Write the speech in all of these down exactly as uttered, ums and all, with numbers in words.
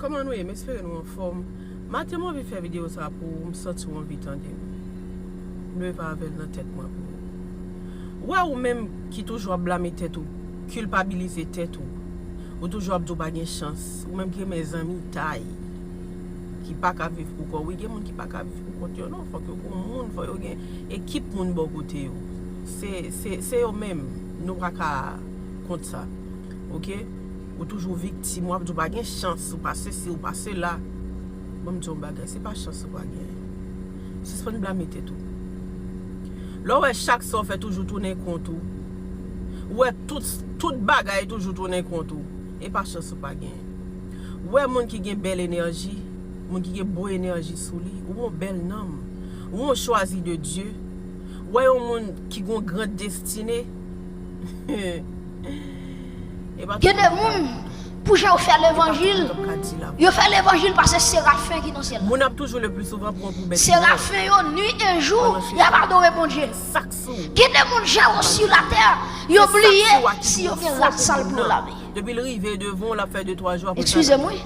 Kòman nou ye? M espere nou anfòm. Maten m anvi fè videyo sa pou ou, m santi w anvi tande m. M leve avè l nan tèt mwen pou ou. Ou wè ou menm ki toujou ap blame tèt ou, kilpabilize tèt ou. Ou toujou ap di w pa gen chans. Ou menm ki renmen zanmitay, ki pa ka viv pou kò w. Wi, gen moun ki pa ka viv pou kont yo non. Fòk yo gen moun, fòk yo gen ekip moun bò kote yo. Se, se, se yo menm. Nou pa ka kont sa. Oke? Ou toujou viktim, w ap di w pa gen chans, ou pa sesi, ou pa sela. Ban m di w yon bagay, se pa chans ou pa genyen. Sispann blame tèt ou. Lè w wè chak sa w fè toujou tounen kont ou, ou wè tout, tout bagay toujou tounen kont ou, e pa chans ou pa genyen. Ou wè moun ki gen bèl enèji, moun ki gen bon enèji sou li, ou yon bèl nanm, ou yon chwazi de Dye, ou wè yon moun ki gen yon gran destine. E pa tout moun ka di la. Gen de moun, pou jan yo fè levanjil, yo fè levanjil pase serafen ki nan syèl la. Moun ap toujou le pli souvan pran pou bèt nwa. Serafen yo, nwi e jou, y ap adore Bondye. Gen de moun, jan yo sou latè, yo bliye si yo gen rad sal pou yo lave. Depi l rive devan w, l ap fè de twa jou apre sa. Eskize m, wi.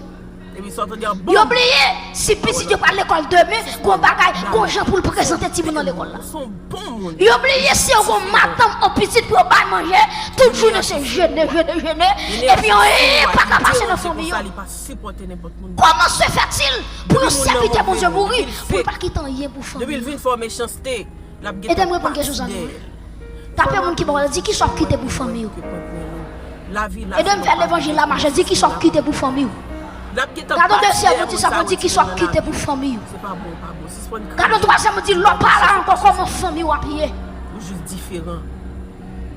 Epi sa w tande an bòm. Yo bliye si pitit yo pral lekòl demen, gon bagay, gon jan pou l prezante timoun nan lekòl la. Yo bliye si yo gon madanm, on pitit pou yo bay manje, tout jounen se jene, jene, jene, epi anyen pa ka pase nan fanmi yo. Comment se fait-il pou yon sèvitè Bondye mouri pou l pa kite anyen pou fanmi yo? Ede m reponn kesyon sa non. Tape moun ki bò w la, di kisa w ap kite pou fanmi w. Ede m fè levanjil la mache, di kisa w ap kite pou fanmi w. Gade yon dezyèm moun di sa, di kisa w ap kite pou fanmi w. Gade yon twazyèm moun di lè w pa la ankò, kòman fanmi w ap ye.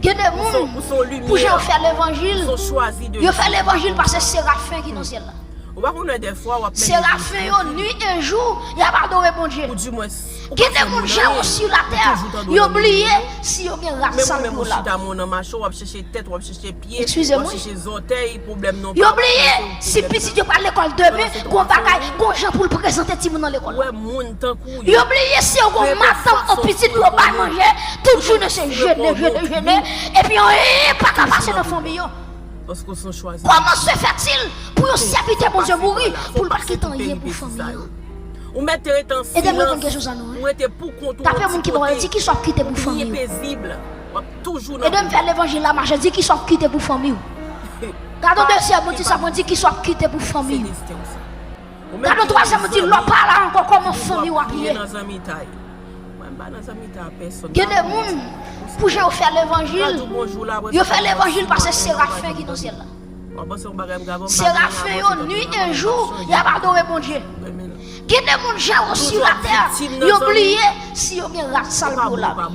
Gen de moun, pou jan yo fè levanjil, yo fè levanjil pase serafen ki nan syèl la. Ou pa konnen dèfwa w ap mennen. Serafen yo, nwi e jou, y ap adore Bondye. Ou di mwen, gen de moun, jan yo sou latè, yo bliye si yo gen rad sal pou yo lave. Eskize m, wi. Yo bliye si pitit yo pral lekòl demen, gon bagay, gon jan pou l prezante timoun nan lekòl la. Yo bliye si yo gon madanm, on pitit pou yo bay manje, tout jounen se jene, jene, jene, epi anyen pa ka pase nan fanmi yo. Comment se fait-il pou yon sèvitè Bondye mouri pou l pa kite anyen pou fanmi yo? Ede m reponn kesyon sa non. Tape moun ki bò w la, di kisa w ap kite pou fanmi w. Ede m fè levanjil la mache, di kisa w ap kite pou fanmi w. Gade yon dezyèm moun di sa, di kisa w ap kite pou fanmi w. Gade yon twazyèm moun di lè w pa la ankò, kòman fanmi w ap ye. Gen de moun, pou jan yo fè levanjil, yo fè levanjil pase serafen ki nan syèl la. Serafen yo, nwi e jou, y ap adore Bondye. Gen de moun, jan yo sou latè, yo bliye si yo gen rad sal pou yo lave.